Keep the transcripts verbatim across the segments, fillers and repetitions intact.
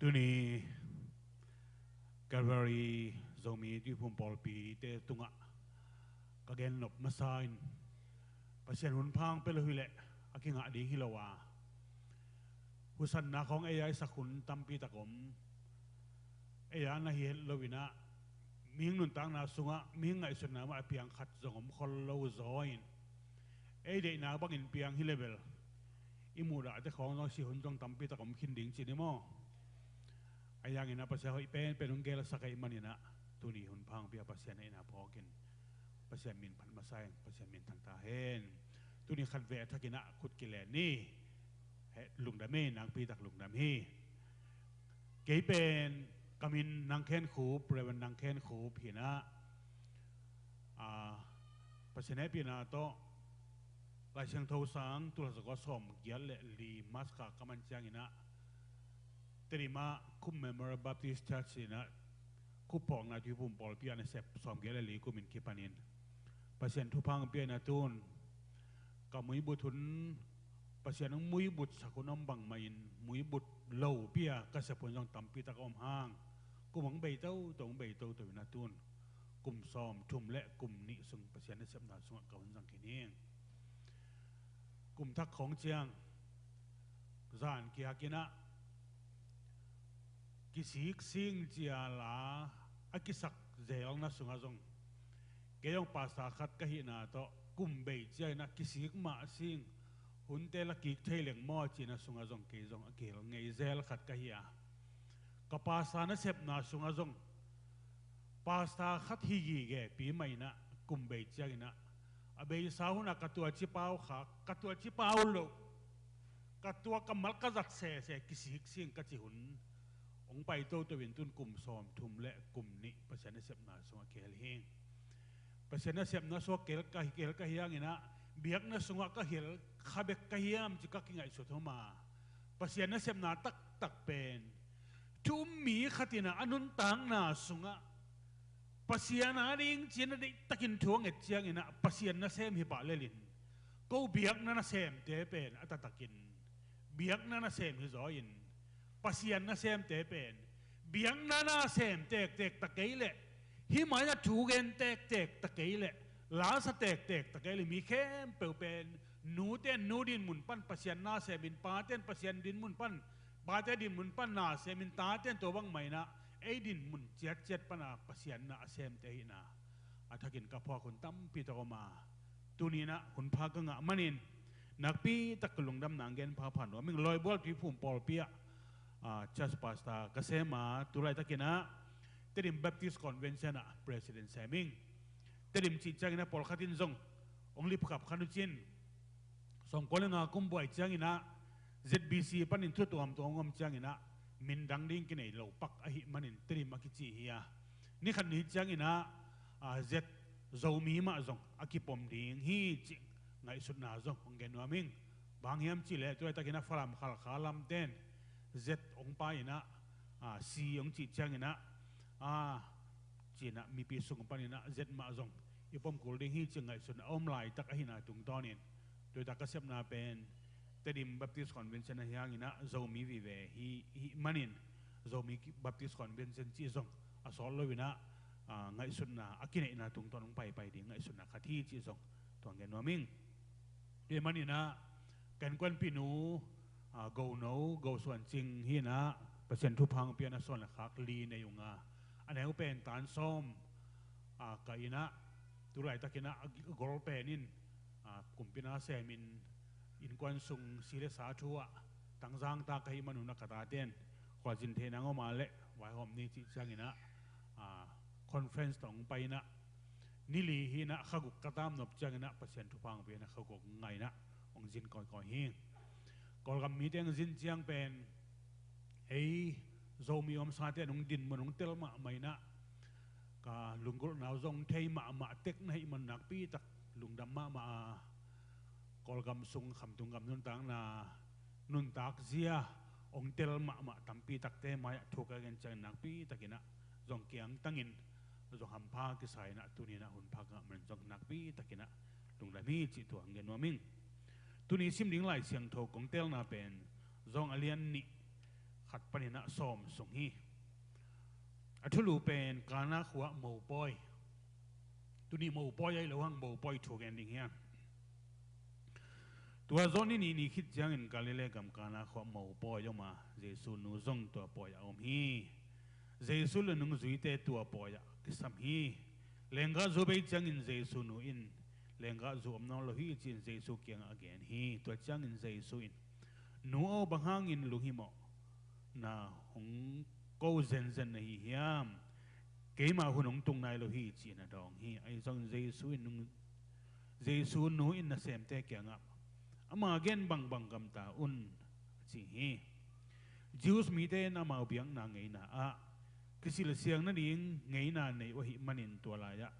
Tuni Calvary Zomi Tuiphum Pawlpi te tungah ka gen nop masa in Pasian hun phang pia lo hileh a kingah ding hi lo a, husanna khawng ei a i sak hun tampi tak om. Ei a na hi het lo inah mihing nuntakna sungah mihing ngaihsutna mah a piang khat zong om khol lo zaw in, ei deihna bangin piang hi le bel i muhdahte khawng zong si hun zong tampi tak om khin ding ci ni maw? A yanginah Pasian hoih penpen hong gelsak ahih maninah tuni hun phang pia Pasian a inah phawkin Pasian min phat masa in Pasian min thang ta hen. Tuni khat ve a thakinah khut kilen ni. He, lungdam hi, nakpi tak lungdam hi. Kei pen ka min Nang Khen Khup, Reverend Nang Khen Khup hinah, a, Pasian hehpihna tawh Lai Siangtho sang tulazakua sawm giat le li Mass kha ka man cianginah Tedim ah Khup Memorial Baptist Church inah Khup phawkna Tuiphum Pawlpi ah nasep sawm giat le li kumin kipanin Pasian thupha hong pia inah tun ka muibut hun, Pasian hong muibut sak hun om bangmahin muibut lo pia ka sep hun zong tampi tak a om hang, kum hong bei toto, hong bei toto inah tun kum sawm thum le kum nih sung Pasian nasepna sungah ka hun zang khin hi. Kum thak khawng ciang zan kihakinah kisik sing cia la a kisak zelna sungah zong kei zong pastor khat ka hihna tawh kum bei cianginah kisik mah sing, hunte la kik thei leng maw cihna sungah zong kei zong a kihel ngei zel khat ka hi a, ka pastor nasepna sungah zong pastor khat hi gige pi mah inah kum bei cianginah a beisa hunah ka tuaci pau kha, ka tuaci pau loh, ka tua ka mal ka zat sese kisik sing ka ci hun hong pai toto in tun kum sawm thum le kum nih Pasian nasepna sungah kihel hi. Pasian nasepna sungah kihel ka, kihel ka hi hanginah biakna sungah ka hel kha bek ka hiam ci ka kingaihsut homa. Pasian nasepna taktak pen thu um mi khatinah a nuntakna sungah Pasian a ding cin a deihtakin thu a nget cianginah Pasian nasem hi pah lelin ko biakna nasemte pen a taktakin biakna nasem hi zaw in Pasian nasemte pen biakna nasem tektek ta kei leh, hih mai-ah thu gen tektek ta kei leh, lasa tektek ta kei leh mi khempeuh pen nute in nu dinmun pan Pasian nasemin, pate in Pasian dinmun pan, pate dinmun pan nasemin, tate in tua bangmah inah ei dinmun ciatciat pana Pasian na a semte ahihna a thakin ka phuak hun tampi tak om a, tuninah hun pha ka ngah manin nakpi tak ka lungdamna hong gen phapha nuam ing. Lawibual Tuiphum Pawlpi ah, ah, church pastor ka sem a, tulaitakinah Tedim Baptist Convention ah president sem ing. Tedim cih cianginah pawlkhat in zong hong lipkhap khan uh cin sawmkua le nga kum buai cianginah Z B C panin thu tuamtuam hong om cianginah min dang ding kinei lo pak ahih manin Tedim a kici hi a, ni khat ni cianginah, ah, Z Zomi mah zong a kipom ding hi cih ngaihsutna zong hong gen nuam ing. Bang hiam cihleh tulaitakinah Falam Khalkha lamten Z hong pai inah, ah, C hong cih cianginah, ah, cinah mipi sung paninah Z mah zong i pom kul ding hi cih ngaihsutna a om laitak ahihna tungtawnin tuita ka sepna pen Tedim Baptist Convention ahi hanginah Zomi vive hi, hi manin Zomi Baptist Convention cih zong a sawt loinah, ah, ngaihsutna a kineihna tungtawn hong paipai ding ngaihsutna khat hi cih zong tua hong gen nuam ing. Tua maninah ka innkuanpihnu, ah, Go No, Go Suan Cing hinah Pasian thupha hong pia na suan le khak li nei ung a, a neu pen tan sawm, ah, ka inah tulaitakinah a gol pen in, ah, kumpi nasemin innkuan sung si le sa thu ah tangzang ta ka hih manunah ka taten khualzin theihna hong om a leh vaihawm ni cih cianginah, ah, conference tawh hong pai inah ni li hinah kha guk ka tam nop cianginah Pasian thupha hong pia inah kha guk ngainah hong zin kawikawi hi. Kawlgam mite hong zin ciang pen ei Zomi omsate hong dinmun hong tel mahmah inah ka lunggulhna uh zong thei mahmah tek na hih man nakpi tak lungdam mahmah a, Kawlgam sung khamtung gam nuntakna nuntak zia hong tel mahmah tampi takte mai-ah thu ka gen ciangin nakpi takinah zong kiangtangin zong hampha kisa inah tuninah hun pha ka ngah man zong nakpi takinah lungdam hi cih tua hong gen nuam ing. Tuni sim ding Lai Siangtho kong telna pen Zong a lian nih khat panin ah sawm sung hi. A thulu pen Kana khua mopawi. Tuni mopawi ahi lo hang, mopawi thu gen ding hi hang. Tua zawh ni nih ni khit ciangin Galilee gam Kana khua mopawi om a, Jesu nu zong tua pawi ah a om hi. Jesu le nungzuite tua pawi ah kisam hi. Lenggahzu bei ciangin Jesu nu in, "Lenggahzu om nawn lo hi," ci-in Jesu kiangah a gen hi. Tua ciangin Jesu in, "Nu aw, bang hangin lunghimawh na hong ko zenzen na hi hiam? Keimah hun hong tung nai lo hi," ci-in a dawng hi. Ahi zongin Jesu in nung, Jesu nu in nasemte kiangah, "Ama gen bangbang gamta un," a ci hi. Jews mite in amau biakna ngeina ah kisilsiang nading ngeina nei uh ahih manin tua lai-ah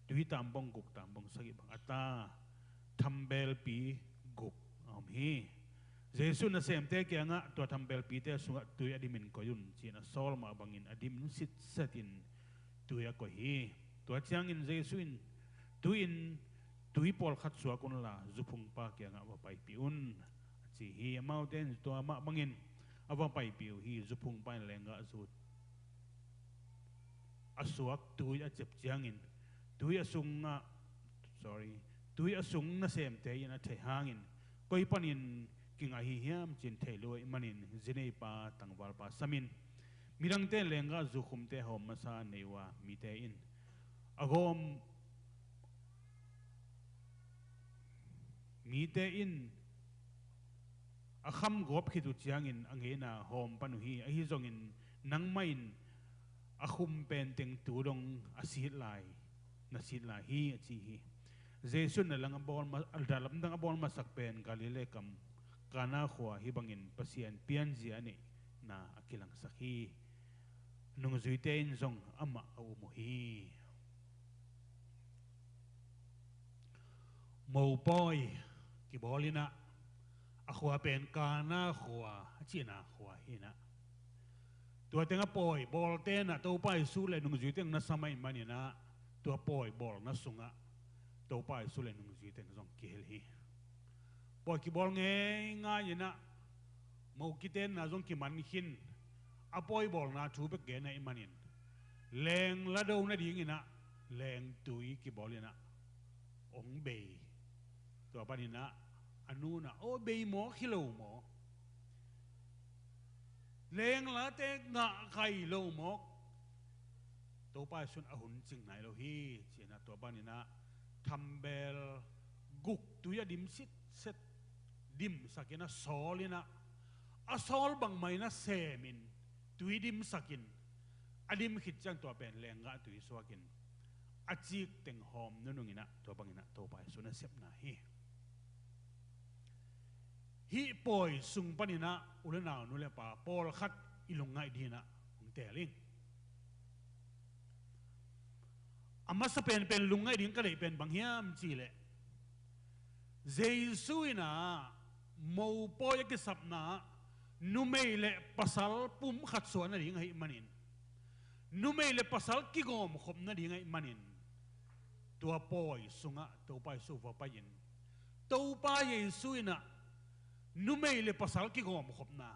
tui tambong guk tambong sagih bang a ta, thambelpi guk a om hi. Jesu nasemte kiangah, "Tua thambelpite sungah tui a dimin koih un," ci-in a sawl mah bangin a dimin sitsetin tui a koih hi. Tua ciangin Jesu in, "Tui in tui pawlkhat suak unla, zuphungpa kiangah va paipih un," a ci hi. Amaute in tua mah bangin a va paipih uh hi. Zuphungpa in lenggahzu a suak tui a ciap ciangin, tui a sungah, sorry, tui a sung nasemte in a theih hangin, "Koi panin kingah hi hiam?" ci-in thei lo ahih manin, zineipa tangvalpa samin, midangte in lenggahzu khumte hawm masa nei uh a, mite in a gawm, mite in a kham gawp khit uh ciangin a ngeina hawm pan uh hi. Ahi zongin nangmah in a khum penteng tu dong a sit lai, na sit lai hi, a ci hi. Jesu in a lamdang a bawl ma-, a lamdang a bawl masak pen Galilee gam Kana khua hih bangin Pasian pianzia a neihna a kilangsak hi. Nungzuite in zong amah a um uh hi. Mopawi kibawl in ah, a khua pen Kana khua a cihna khua hi in ah, tua teng a pawi bawlte in ah Topa Jesu le nungzuite in na sam ahih manin ah, tua pawi bawlna sungah Topa Jesu le nungzuite in zong kihel hi. Pawi kibawl ngeingai in ah, mo kitenna zong kiman khin, a pawi bawlna thu bek gen ahih manin, leng la do nadingin ah lengtui kibawl in ah hong bei. Tua panin ah a nu in ah, "Aw, bei mawk hi lo maw? Leng late ngah kai lo mawk? Topa Jesu in a hun cing nai lo hi," ci-in ah tua panin ah thambel guk tui a dim sitset, dimsak in ah sawl in ah, a sawl bangmah in ah semin, tui dimsakin, a dim khit ciang tua pen lenggah tui suakin, a cik teng hawm nunung in ah tua bangin ah Topa Jesu nasepna hi. Hih pawi sung panin ah u le nau, nu le pa, pawlkhat i lungngaih dingin ah hong teel ing. A masa penpen lungngaih ding ka deih pen bang hiam cih leh, Jesu in ah mopawi a kisapna ah numei le pasal pumkhat suah nading ahih manin, numei le pasal kigawmkhop nading ahih manin, tua pawi sungah Topa Jesu va pai-in, Topa Jesu in ah numei le pasal kigawmkhopna,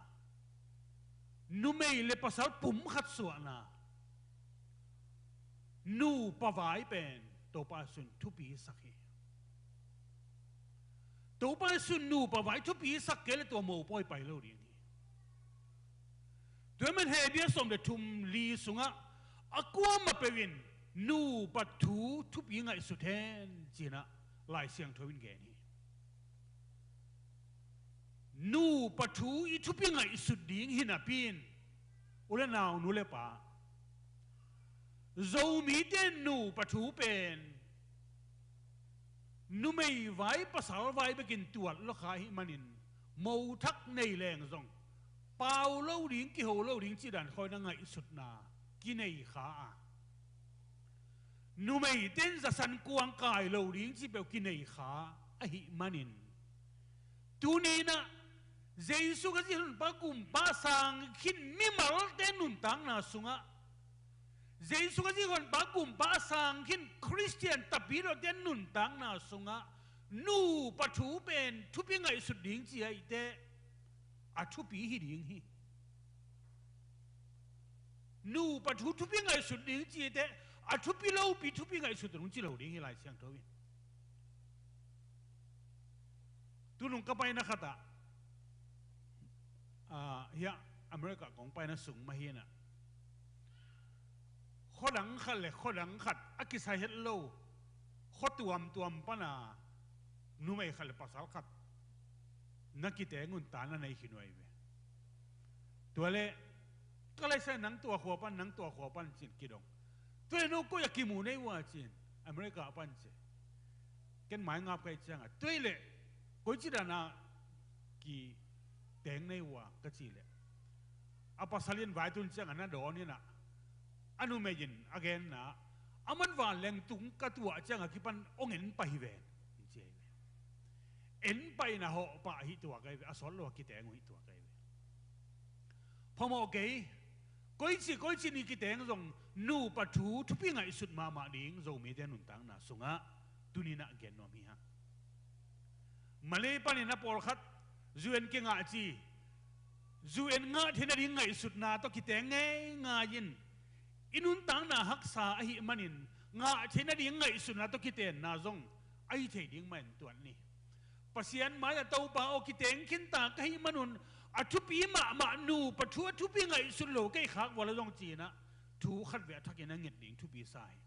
numei le pasal pumkhat suahna, nupa vai pen Topa Jesu in thupi sak hi. Topa Jesu in nupa vai thupi sak kei leh tua mopawi pai lo ding hi. Tua ahih manin Hebru sawm le thum li sungah, "A kuamah peuh in nupa thu thupi ngaihsut hen," ci-in ah Lai Siangtho in gen hi. Nupa thu i thupi ngaihsut ding hi napi-in, u le nau, nu le pa, Zomite in nupa thu pen numei vai pasal vai bekin tuat lua kha ahih manin, mo thak nei leng zong pau lo ding, kiho lo ding cih dan khawng a ngaihsutna kinei kha a, numeite in zasan kuang kai lo ding cih peuh kinei kha ahih manin, tuni in ah Jesu Khazih Honpa Kumpa a sang khin mimalte nuntakna sungah, Jesu Khazih Honpa Kumpa a sang khin Khristian tapilote nuntakna sungah nupa thu pen thupi ngaihsut ding ci ahih teh, a thupi hi ding hi. nupa thu thupi ngaihsut ding cite, a thupi lopi thupi ngaihsut ding ci lo ding hi Lai Siangtho in. Tunung ka paina khatah, ah, hiah America kong paina sung mah hinah, khuadang khat le khuadang khat a kisai het lo, khua tuamtuam pana numei khat le pasal khat na kiteng un ta na nei khin uh ahi ve. Tua le ka laisa nang tua khua pan, nang tua khua pan cin kidong. Tua le no koi a kimu nei uh a cin, America pan ci. Ken mai ngap kai cianga, tua le koi ci dana kiteng nei uh a ka ci le, a pasal in vai tun cianga na dawn inah, a numei in a genna, a man vanleng tung ka tuah cianga kipan ong en pah hi ven, in ci ahi ve. En pah inah hawh pah hi tuak ahi ve, a sawt lo a kiteng uh hi tuak ahi ve. Phamawh kei, koici koici ni kiteng zong nupa thu thupi ngaihsut mahmah ding Zomite nuntakna sungah tuninah gen nuam hi hang. Malay panin a pawlkhat U N kingah ci, U N ngah theih nading ngaihsutna tawh kiteng ngeingai in, i nuntakna haksa ahih manin ngah theih nading ngaihsutna tawh kitenna zong ahi thei ding mah in tuan ni. Pasian mai-ah Topa aw, kiteng khinta ka hih manun a thupi mahmah nupa thu a thupi ngaihsut lo ka hih khak uh a la zong cinah thu khatvei a thakin a nget ding thupi sa hi.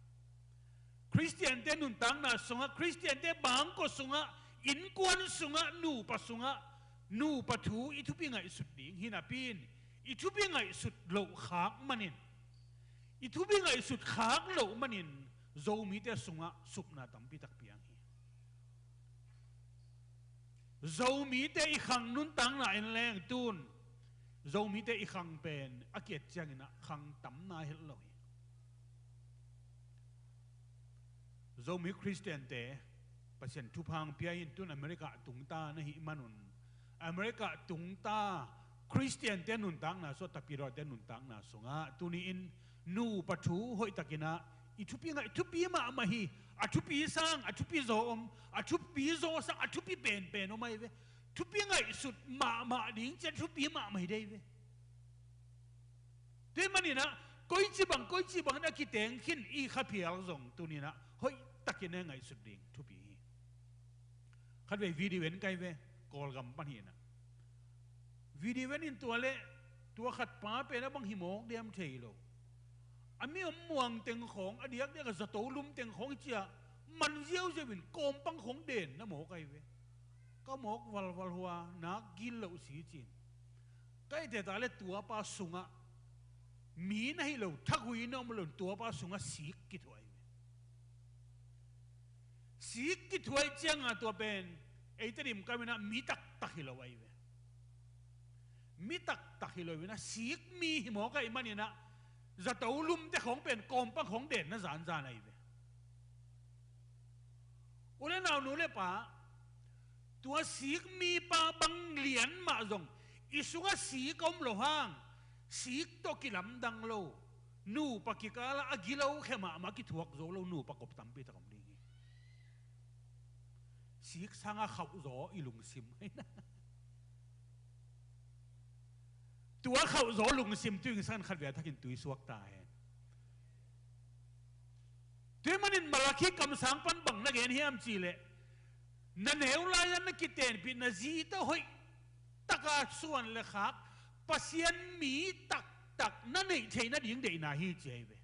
Khristiante nuntakna sungah, Khristiante bangkua sungah, innkuan sungah, nupa sungah nupa thu i thupi ngaihsut ding hi napi in, i thupi ngaihsut loh khak manin, i thupi ngaihsut khak loh manin Zomite sungah supna tampi tak piang hi. Zomite i khang nuntakna en leng tun Zomite i khang pen a kiat cianginah khang tamna het lo hi. Zomi Khristiante Pasian thupha hong pia in tun America tungta na hih manun, America tungta Khristiante nuntakna sungah, tapidawte nuntakna sungah tuni-in nupa thu hoihtakinah i thupi ngaih, thupi mahmah hi. A thupi sang a thupi zaw om, a thupi zaw sang a thupi penpen om ahi ve. Thupi ngaihsut mahmah ding cian thupi mahmah hi dei ve. Tua maninah koici bang koici bang na kiteng khin i kha phial zong tuninah hoihtakin a ngaihsut ding thupi hi. Khatvei video en kai ve, Kawlgam paninah video en in tua le tua khat pa pen a bang hi mawk diam thei lo. A mi om muang teng khawng, a diakdiak a zato lum teng khawng i cia man ziauziau in kawmpang khawng den na mawk ahi ve. Ka mawk valval hua nak gil loh si cin. Ka ite ta le tuapa sungah mi na hi lo, thagui na om lo, tuapa sungah sik kithuai ve. Sik kithuai cianga tua pen eite dim kaminah mi taktak hi lo ahi ve. Mi taktak hi lo inah sik mi hi mawk ahi maninah zato lumte khawng pen kawmpang khawng den na zanzan ahi ve. U le nau, nu le pa, tua sik mipa bang lian mah zong i sungah sik a om lo hang, sik tawh kilamdang lo, nupa kikalah a gilo khia mahmah, kithuak zo lo nupa kop tampi tak om ding hi. Sik sanga khauhzaw i lungsim hi na. Tua khauhzaw lungsim tuing san khatvei a thakin tui suak ta hen. Tua manin Malakhi kamsang pan bang na gen hiam cihleh, na neu lai-a na kitenpih na zi tawh hoih taka suan le khak Pasian mi taktak na neih theihna ding deihna hi ci ahi ve.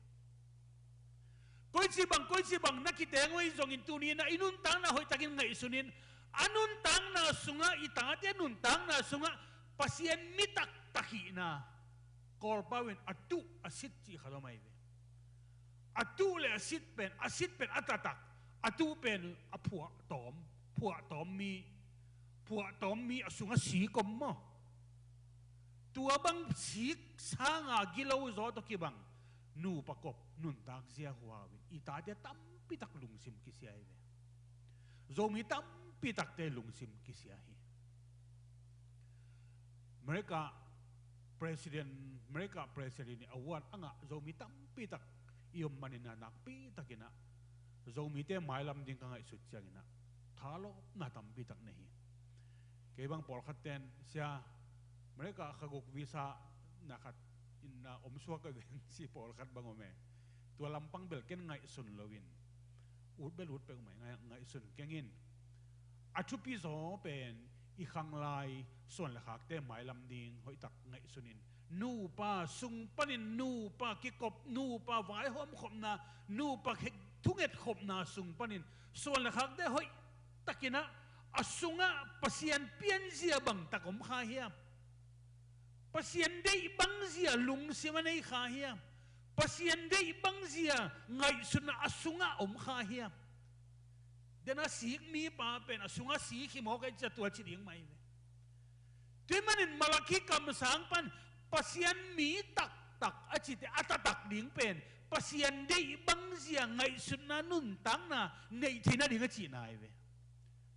Koici bang koici bang na kiteng uh ahi zongin tuni na i nuntakna hoihtakin ngaihsun in, a nuntakna sungah, i tate nuntakna sungah Pasian mi taktak hihna Kawlpau in a tuh a sit cih khat om ahi ve. A tuh le a sit pen, a sit pen a taktak, a tuh pen a phuahtawm, phuahtawm mi, phuahtawm mi a sungah sik om maw? Tua bang sik sanga gilo zaw tawh kibang nupa kop nuntak zia huau in i tate tampitak lungsim kisia hi ve. Zomi tampitakte lungsim kisia hi. America President, America President i award a ngah Zomi tampitak i om manin a nakpitakinah Zomite mailam ding ka ngaihsut cianginah thalawpna tampitak nei hi. Kei bang pawlkhatten, sia, America kha guk visa na khat Inna om suak a veng si pawlkhat bang om e. Tua lampang bel ken ngaihsun loin ut bel ut peuhmah, ngaihsun kengin. A thupi zaw pen i khanglai suan le khakte mailam ding hoihtak ngaihsunin, nupa sung panin nupa kikop, nupa vaihawm khopna, nupa thunget khopna sung panin suan le khakte hoihtakinah a sungah Pasian pianzia bangtak om kha hiam? Pasian deih bangzia lungsim a nei kha hiam? Pasian deih bangzia ngaihsutna a sungah om kha hiam? Dena sik mipa pen a sungah sik hi mawk a cia tua ci ding mai ve. Tua manin Malakhi kamsang pan Pasian mi taktak a cite a taktak ding pen Pasian deih bangzia ngaihsutna nuntakna neih theihna ding a cihna hi ve.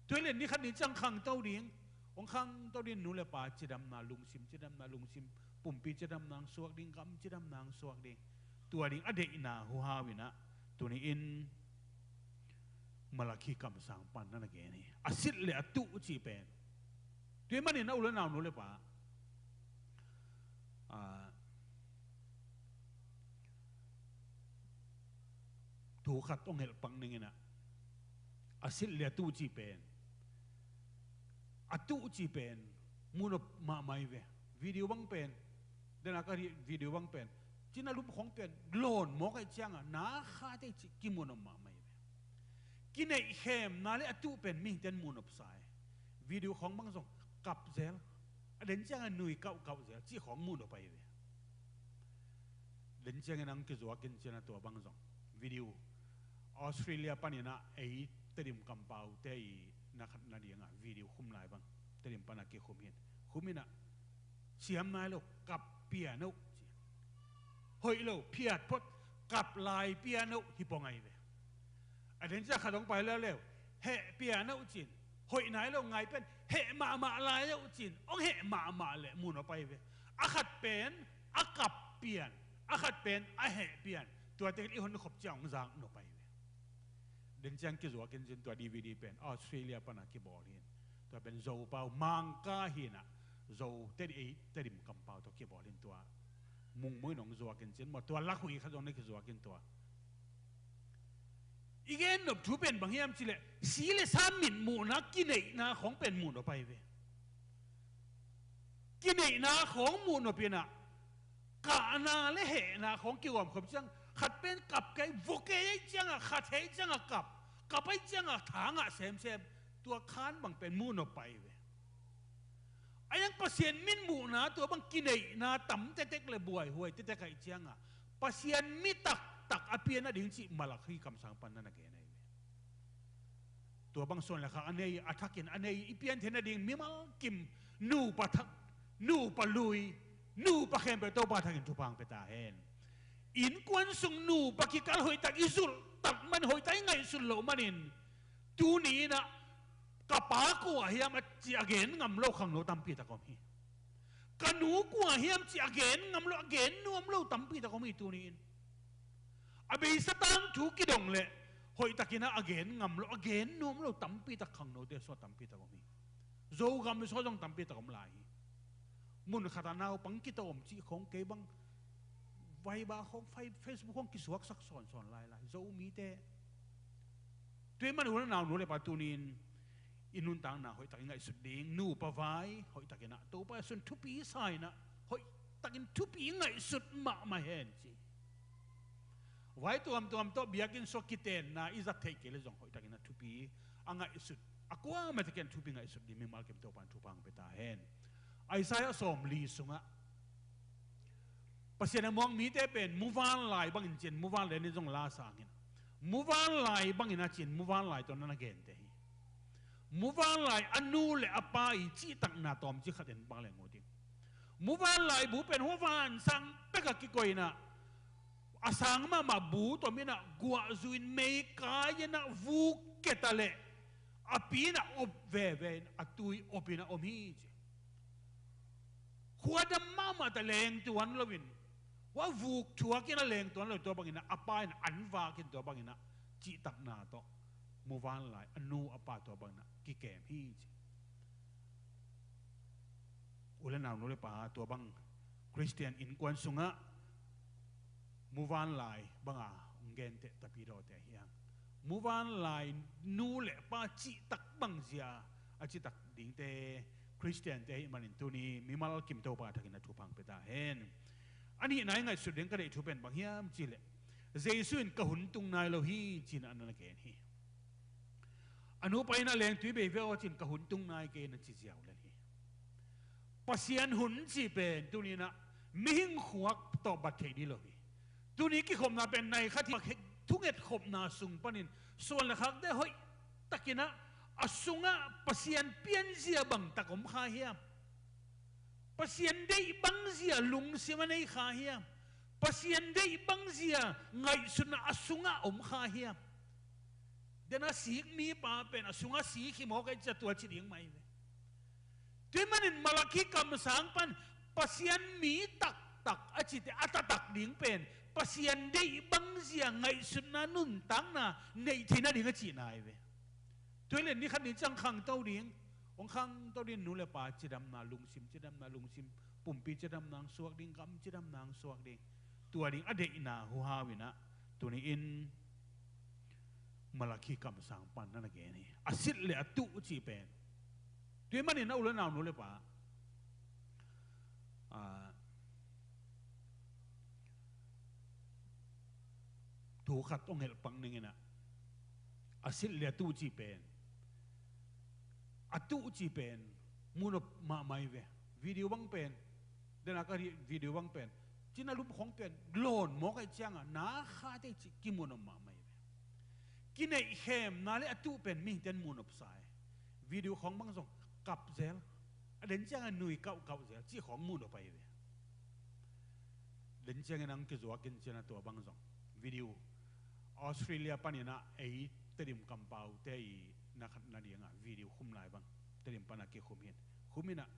Tua le ni khat ni ciang khangto ding, hong khangto ding nu le pa cidamna lungsim, cidamna lungsim, pumpi cidamna hong suak ding, gam cidamna hong suak ding. Tua ding a deihna huhau inah tuni in Malakhi kamsang pan na na gen hi. A sit le a tuh cih pen. Tua manin a u le nau nu le pa, a, thu khat hong helh pak ning inah a sit le a tuh cih pen, a tuh cih pen muhnop mahmah hi ve. Video bang pen, dena ka ri video bang pen, cina lup khong pen lawn mawk a ih cianga na kha tei cih kimuhnop mahmah hi ve. Kineih khemna le a tuh pen mihingten muhnop sa hi. Video khong bang zong kap zel, a den cianga nui kauhkauh zel cih khong muhnop ahi ve. Den ciangin ang kizuakin ciana tua bang zong video Australia paninah ei Tedim kampaute i na khat na dinga video khum lai bang Tedim pana kikhum hin. Khum inah siam nai lo, kap pian oh ci. Hoih lo, phiat phot, kap lai pian oh hi pong ahi ve. A den cia khat hong pai leuleu, heh pian oh cin. Hoih nai lo ngai pen heh mahmah lai oh cin. Hong heh mahmah le muhnop ahi ve. A khat pen a kap pian, a khat pen a heh pian. Tuate i hon khop cia hong zak nop ahi ve. Den ciang kizuakin cin tua D V D pen Australia pana kibawl hin. Tua pen Zo pau Mangka hinah Zo Tedim, Tedim kampau tua kibawl hin tua. Mungmuin hong zuakin cin maw tua lakhuih khat zong na kizuakin tua. I gen nop thu pen bang hiam cileh si le sa mitmuhna kineihna khong pen muhnop ahi ve. Kineihna khong muhnop inah kahna le hehna khong kigawmkhop ciang khat pen kap kei vokei ahi cianga khat hei cianga kap, kap ahi cianga thangah semsem tua khan bang pen muhnop ahi ve. A yang Pasian mitmuhna tua bang kineihna tam tektek le buaihuai tektek ahi cianga Pasian mi taktak a pian a ding cih Malakhi kamsang pan na na gen ahi ve. Tua bang suan le khak a nei, a thakin a nei i pian theihna ding mimal kim, nupa thak, nupa lui, nupa khempeuh Topa thakin thupha hong pia ta hen. Innkuan sung nupa kikal hoihtak i zulh tak man hoihtak i ngaihsut loh manin tuni inah ka pa kua hiam a ci a gen ngam lo khangno tampi tak om hi. Ka nu kua hiam ci a gen ngam lo, a gen nuam lo tampi tak om hi tuni in. A beisa tangthu kidong leh hoihtakinah a gen ngam lo, a gen nuam lo tampi tak khangnote suah tampi tak om hi. Zogam suah zong tampi tak om lai hi. Mun khatah naupang kitawm cih khong kei bang Viber khong, Fai-, Facebook khong kisuaksak sawnsawn lailai Zomite. Tua ahih manin u le nau nu le pa tuni in i nuntakna hoihtakin ngaihsut ding, nupa vai hoihtakinah Topa sun thupi sa inah hoihtakin thupi ngaihsut mahmah hen ci. Vai tuamtuam tawh biakinn sua kitenna i zat theih kei le zong hoihtakinah thupi a ngaihsut, a kuamah takin thupi ngaihsut ding mimal kim Topa in thupha hong pia ta hen. Isaiah sawmli sungah Pasian a muang mite pen muvanlai bangin cin, muvanlai nih zong la sangin muvanlai bangin a cin, muvanlai tawh na na gente hi. Muvanlai a nu le a pa i cihtakna tawmcik khat en bang leng uh ding. Muvanlai bu pen hua vansang pek a kikoihna a sang mahmah bu tawm inah guahzu in meikai inah vuk keta leh a pi inah op veve in a tui op inah om hi ci. Khuadam mahmah ta lengtuan loin, hua vuk thuakin a lengtuan lo tua bangin a pa in an vakin tua bangin a cihtakna tawh muvanlai a nu a pa tua bangin a kikem hi ci. U le nau nu le pa tua bang Khristian innkuan sungah muvanlai banga hong genteh tapidawte hiang. Muvanlai nu le pa cihtak bangzia a citak dingte Khristiante ahih manin tuni mimal kim Topa thakin a thupha hong pia ta hen. A nihna i ngaihsut ding ka deih thu pen bang hiam cihleh, Jesu in ka hun tung nai lo hi ci-in a na gen hi. A nupa in a lengtui bei ve aw ci-in ka hun tung nai kei na ci ziau lel hi. Pasian hun cih pen tuni-in ah mihing khuak tawh bat theih dih lo hi. Tuni kikhopna pen nai khat hi, thunget khopna sung panin suan le khakte hoih takin ah a sungah Pasian pianzia bangtak om kha hiam? Pasian deih bangzia lungsim a nei kha hiam? Pasian deih bangzia ngaihsutna a sungah om kha hiam? Den a sik mipa pen a sungah sik hi mawk a i cia tua ci ding mah hi ve. Tua ahih manin Malakhi kamsang pan Pasian mi taktak a cite a taktak ding pen Pasian deih bangzia ngaihsutna nuntakna neih theihna ding a cihna hi ve. Tua hi leh ni khat ni ciang khangto ding, hong khangto ding, nu le pa cidamna, lungsim cidamna, lungsim pumpi cidamna hong suak ding, gam cidamna hong suak ding. Tua ding a deihna huhau in ah tuni-in Malakhi kamsang pan na na gen hi. A silh le a tuh cih pen. Tua ahih manin a u le nau, nu le pa, ah, thu khat hong helh pak ning in ah, a silh le a tuh cih pen, a tuh cih pen muhnop mahmah hi ve. Video bang pen, den a ka ri video bang pen, cina lup khong pen lawn mawk ahih ciangah na khate cih kimuhnop mahmah hi ve. Kineih khemna le a tuh pen mihingte in muhnop sa hi. Video khong bang zong kap zel, a den ciangah nui kauhkauh zel cih khong muhnop ahi ve. Den ciangin ang kizuak in ci-in a tua bang zong video, Australia panin ah ei Tedim kampaute i na khat na dingah video khum lai bang, Tedim pan a kikhum hi-in, khum in ah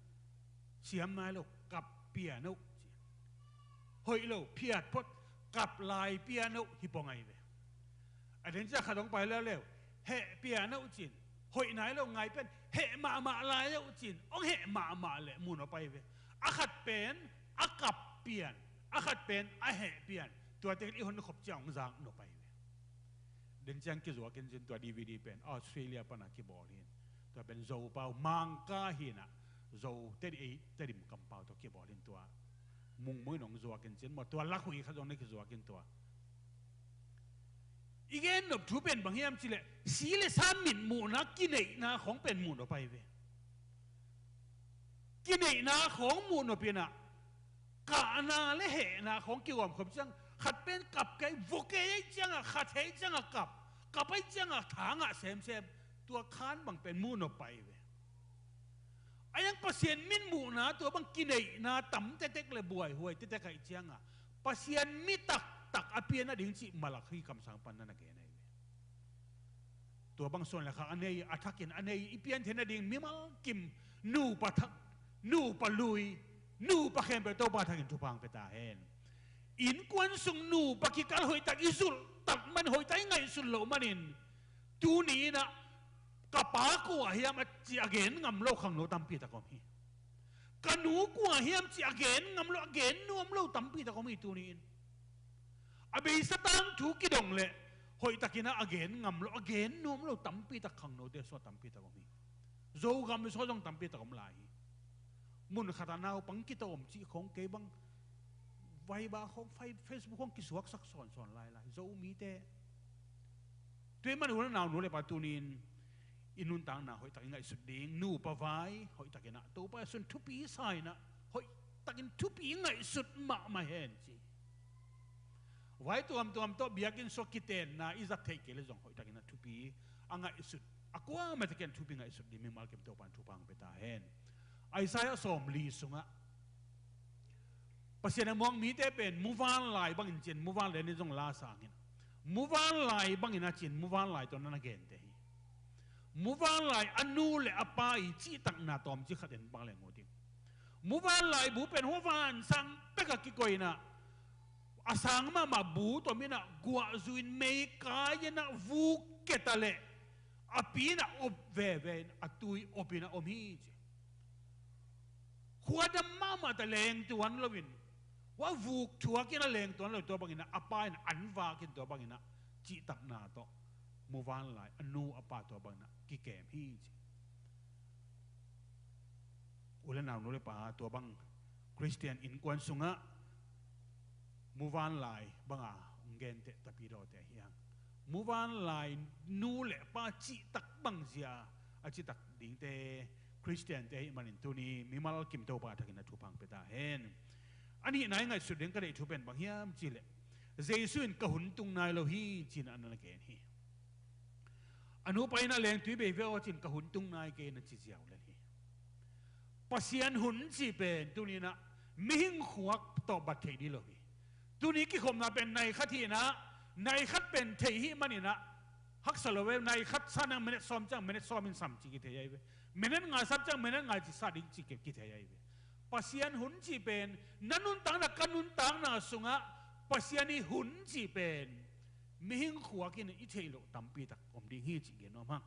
siam nai lo, kap pian oh ci. Hoih lo, phiat phot, kap lai pian oh hi pong ahi ve. A den ciang khat hong pai leuleu, heh pian oh ci-in, hoih nai lo, ngai pian, heh mahmah lai oh ci-in hong heh mahmah leh muhnop ahi ve. A khat pen a kap pian, a khat pen a heh pian, tuate i honkhop ciang hong zaknop ahi ve. Den ciang kizuak in ci-in tua D V D pen Australia pan a kibawl hi-in, tua pen Zopau Mangkang hi-in ah, Zo Tedim, Tedim kampau tawh kibawl hi-in tua mungmung in hong zuak in ci-in maw, tua lakhuih khat zong na kizuak in tua. I gennop thu pen bang hiam cihleh, si le sa mitmuhna, kineihna khong pen muhnop ahi ve. Kineihna khong muhnop in ah, kahna le hehna khong kigawmkhop ciang, khat pen kap kei, vua kei ahih ciangah, khat heh ahih ciangah kap, kap ahih ciangah tha ngah semsem, tua khan bang pen muhnop ahi ve. A yang Pasian mitmuhna tua bang kineihna tam tektek le buaihuai tektek ahih ciangah, Pasian mi taktak a pian a ding cih Malakhi kamsang pan na na gen ahi ve. Tua bang suan le khak a nei, a thakin a nei, i piantheihna ding mimal kim, nupa thak, nupa lui, nupa khempeuh Topa thakin thupha hong pia ta hen. Innkuan sung nupa kikal hoihtak i zulh tak man, hoihtak i ngaihsut loh manin, tuni in ah ka pa kua hiam a ci a gen ngam lo khangno tampi tak om hi. Ka nu kua hiam ci a gen ngam lo, a gen nuam lo tampi tak om hi tuni in. A beisa tangthu kidong leh hoihtakin ah a gen ngam lo, a gen nuam lo tampi tak khangnote sungah tampi tak om hi. Zogam sungah zong tampi tak om lai hi. Mun khatah naupang kitawm cih khong kei bang Viber khong, Fai-, Facebook khong kisuaksak sawnsawn lailai Zomite. Tua ahih manin u le nau, nu le pa, tuni-in i nuntakna hoihtak i ngaihsut ding, nupa vai hoihtakin ah Topa Jesu in thupi sa in ah, hoihtakin thupi ngaihsut mahmah hen ci. Vai tuamtuam tawh biakinn sungah kitenna i zat theih kei leh zong hoihtakin ah thupi a ngaihsut, a kuamah takin thupi ngaihsut ding mimal kim Topa in thupha hong pia ta hen. Isaiah sawmli sungah Pasian a muang mite pen muvanlai bangin ci-in, muvanlai nih zong la sang in, muvanlai bangin a ci-in, muvanlai tawh na na gente hi. Muvanlai a nu le a pa i cihtakna tawmcik khat en pak leng uh ding. Muvanlai bu pen hua vansang pek a kikoih in ah, a sang mahmah bu tawm in ah, guah zu in, mei kai in ah, vuk ke ta leh a pi in ah op veve in, a tui op in ah om hi ci. Khuadam mahmah ta leng tuan loin, Hua vuk thuakin a lengtuan lo, tua bangin ah a pa in an vakin tua bangin ah cihtakna tawh muvanlai a nu a pa tua bangin ah kikem hi ci. U le nau, nu le pa, tua bang Khristian innkuan sungah muvanlai banga hong genteh tapidawte hi hang. Muvanlai nu le pa cihtak bangzia a cihtak dingte Khristiante ahih manin tuni mimal kim Topa thakin a thupha hong pia ta hen. A nihna i ngaihsut ding ka deih thu pen bang hiam cihleh, Jesu in ka hun tung nai lo hi ci-in a na gen hi. A nupa in a lengtui bei ve aw ci-in ka hun tung nai kei na ci ziau lel hi. Pasian hun cih pen tuni-in ah mihing khuak tawh bat theih ding lo hi. Tuni kikhopna pen nai khat hi-in ah, nai khat pen thei hi manin ah haksa lo ve. Nai khat sa nang minute sawm ciang minute sawm in sam ci kithei ahi ve. Minute nga sap ciang minute nga ci sa ding ci kithei ahi ve. Pasian hun cih pen na nuntakna, ka nuntakna sungah Pasian ii hun cih pen mihing khuak in i theih loh tampi tak om ding hi cih gen nuam hang.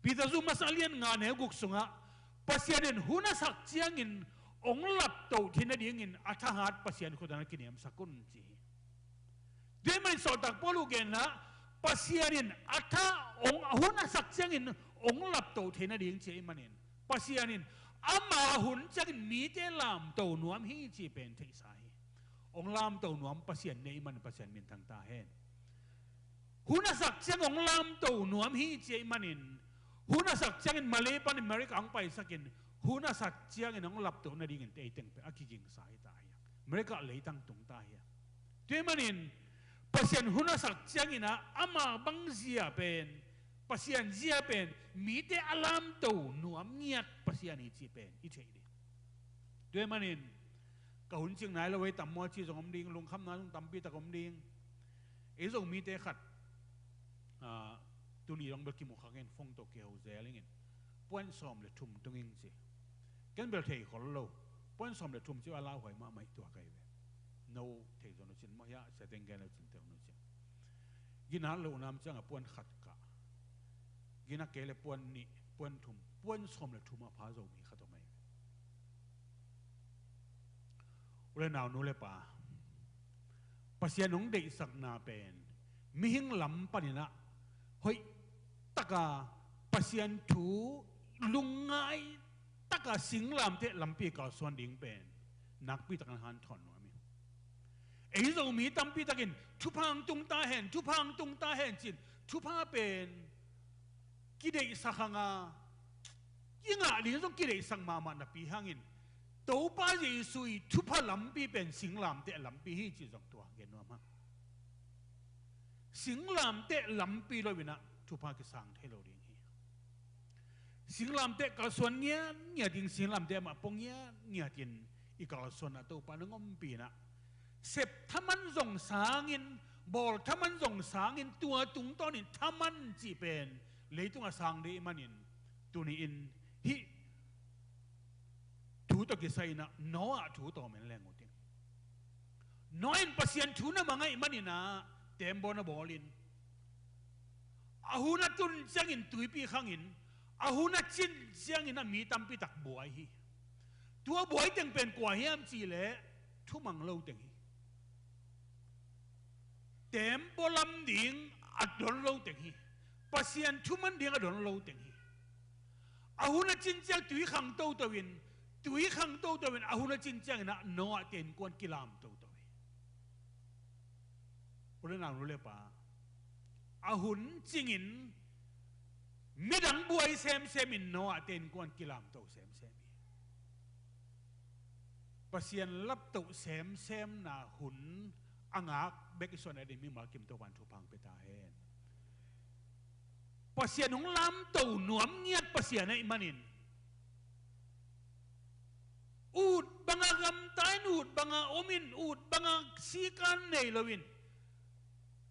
Peter zu masa lian nga neu guk sungah Pasian in hun a sak ciangin hong laptoh theih nadingin a thahat Pasian khut ah na kiniamsak un ci hi. Tua ahih manin sawltak Paul uh genna, Pasian in a tha hong, hun a sak ciangin hong laptoh theih nading ci ahih manin Pasian in ama hun ciangin mite lamto nuam hi cih pen theihsa hi. Hong lamto nuam Pasian na hih manin Pasian minthang ta hen. Hun a sak ciang hong lamto nuam hi ci ahih manin, hun a sak ciangin Malay pan America hong paisakin, hun a sak ciangin hong laptoh nadingin tei teng pen a kigingsa hi ta hi. America leitang tung ta hi. Tua ahih manin Pasian hun a sak ciangin ah ama bang zia pen, Pasian zia pen mite a lamto nuam ngiat Pasian hi cih pen i theih ding. Tua ahih manin ka hun cing nai lo ei tam maw ci zong om ding, lungkhamna zong tampi tak om ding. Ei Zomite khat, ah, tuni dong bel kimu kha ing, phone tawh kiho zel ing in, puan sawm le thum tung ing ci. Ken bel thei khol lo, puan sawm le thum ci a lauhuai mahmah hi, tua ka hi ve. No thei zaw nu cin maw hiah, sia teng gen lo cin teu nu cin. Gina lo nam ciangah puan khat kah, gina kei le puan nih, puan thum, puan sawm le thum a pha Zomi khat om ahi ve. U le nau, nu le pa, Pasian hong deihsakna pen mihing lam panin ah hoih taka Pasian thu lungngai taka singlamteh lampi kalsuan ding pen nakpi takin hanthawn nuam hi. Ei Zomi tampi takin thupha hong tung ta hen, thupha hong tung ta hen ci-in thupha pen kideihsak hang a, i ngah ding zong kideihsak mahmah napi hangin Topa Jesu ii thupha lampi pen singlamteh lampi hi cih zong tua gen nuam hang. Singlamteh lampi lo-in ah thupha kisang thei lo ding hi. Singlamteh kalsuan ngiatngiat in, singlamteh mah pua ngiatngiat in i kalsuan ah Topa in hong ompih in ah, sep thaman zong sangin, bawl thaman zong sangin, tua tungtawnin thaman cih pen leitungah sang ding ahih manin, tuni-in hih thu tawh kisai-in ah Noah thu tawh men leng uh ting. Noah in Pasian thu na mang ahih manin ah teembaw na bawlin, a hun a tun ciangin tuipi khangin, a hun a cin ciangin a mi tampi tak buai hi. Tua buai teng pen kua hiam cihleh thumang lo teng hi. Teembaw lam ding a don lo teng hi. Pasian thu man ding a don lo teng hi. A hun a cin ciang tui khang toto in, tui khang toto in, a hun a cin ciangin ah Noah te innkuan kilam toto hi. U le nau, nu le pa, a hun cingin midang buai semsem in Noah te innkuan kilamto semsem hi. Pasian laptoh semsemna hun a ngak bek i suan a ding mimal kim Topa'n thupha hong pia ta hen. Pasian hong lamto nuam ngiat Pasian ahih manin, ut banga gamta in, ut banga om in, ut banga sikan nei lo in,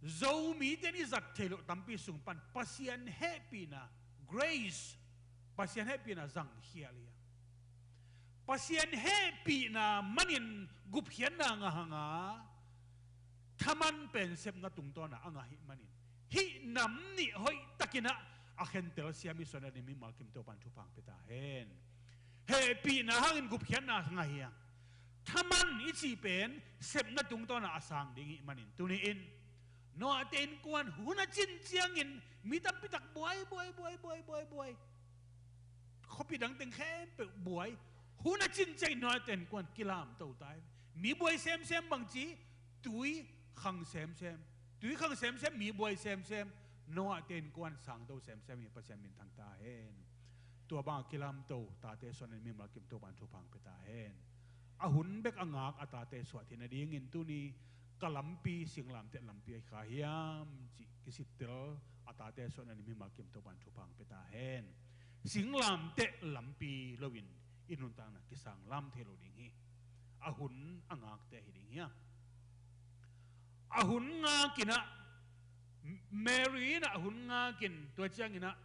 Zomite in i zat theih loh tampi sung pan Pasian hehpihna, grace, Pasian hehpihna zangkhial hi a, Pasian hehpihna manin gupkhiatna ngah hang a, thaman pen sepna tungtawn a ngah ahih manin, hih nam nih hoihtakin ah a khentel siam i suan a ding mimal kim Topa'n thupha hong pia ta hen. Hehpihna hangin gupkhiatna ngah hi a, Thaman i cih pen sepna tungtawnah a sang ding ih manin tuni-in Noah te innkuan hun a cin ciangin mi tampitak buai, buai, buai, buai, buai, buai. Khuapi dang teng khempeuh buai. Hun a cin ciangin Noah te innkuan kilamto ta hi. Mi buai semsem bangci, tui khang semsem. Tui khang semsem, mi buai semsem. Noah te innkuan sangto semsem hi, Pasian minthang ta hen. Tua bang a kilamto tate suan in mimal kim Topan thupha pia ta hen. A hun bek a ngak a tate suah theih nadingin tuni ka lampi singlamteh lampi ahi kha hiam cih kisittel a tate suan in mimal kim Topan thupha pia ta hen. Singlamteh lampi loin i nuntakna kisang lam thei lo ding hi. A hun a ngakte hi ding hiam? A hun ngakin ah, Mary in ah a hun ngakin tua ciangin ah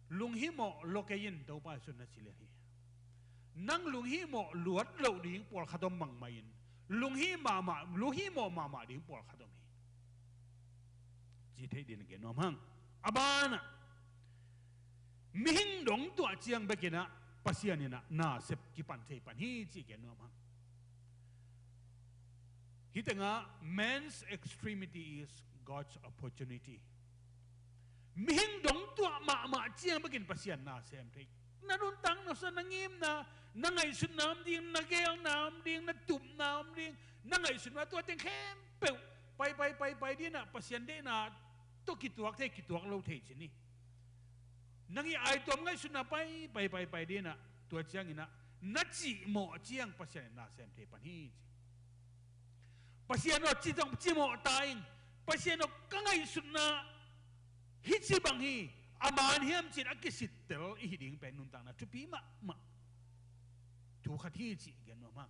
lunghimawh lua kei in Topa Jesuh na ci lian hi. Nang lunghimawh luat loh ding pawlkhat om bangmah in lunghimawh mahmah, lunghimawh mahmah ding pawlkhat om hi. Ci theih ding a gen nuam hang. A banah mihing dong tuah ciang bekin ah Pasian in ah nasep kipan thei pan hi ci gen nuam hang. Hih tengah man's extremity is God's opportunity. Mihing dong tuah mahmah ciang bekin Pasian nasem thei. Na nuntakna sung na ngimna, na ngaihsutna om ding, na geelna om ding, na tupna om ding, na ngaihsutna tua teng khempeuh pai, pai, pai, pai ding ah Pasian deihna tawh kituak thei, kituak lo thei ci ni. Nang i aituam ngaihsutna pai, pai, pai, pai ding ah tua ciangin ah na cihmawh ciang Pasian in nasem thei pan hi ci. Pasian aw, ci tawh cimawh ta ing. Pasian aw, ka ngaihsutna hih ci bang hi, a man hiam cin a kisittel i hi ding pen nuntakna thupi mahmah thu khat hi cih gen nuam hang.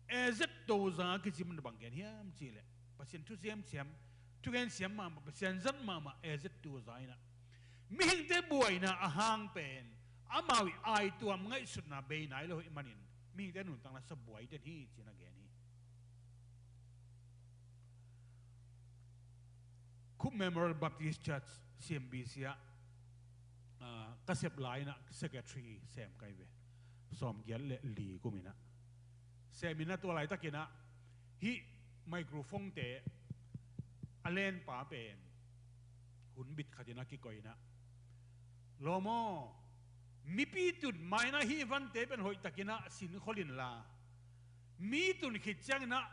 Ezet Toza kici man bang gen hiam cih leh Pasian thu siamsiam, thugen siam mahmah, Pasian zat mahmah Ezet Toza in ah mihingte buaina a hang pen amau i aituam ngaihsutna bei nai lo hi manin mihingte nuntakna sa buai den hi ci-in a gen hi. Cope Memorial Baptist Church, C M B C ah, ah, ka sep lai-in ah secretary sem ka hi ve. Sawmgiat le li kum in ah sem in ah tua laitakin ah hih microphone-te a lenpa pen hun bit khatin a kikoih in ah, lawm aw, mipi tun ma-in ah hih vante pen hoihtakin ah sinkhol inla, mi tun khit ciangin ah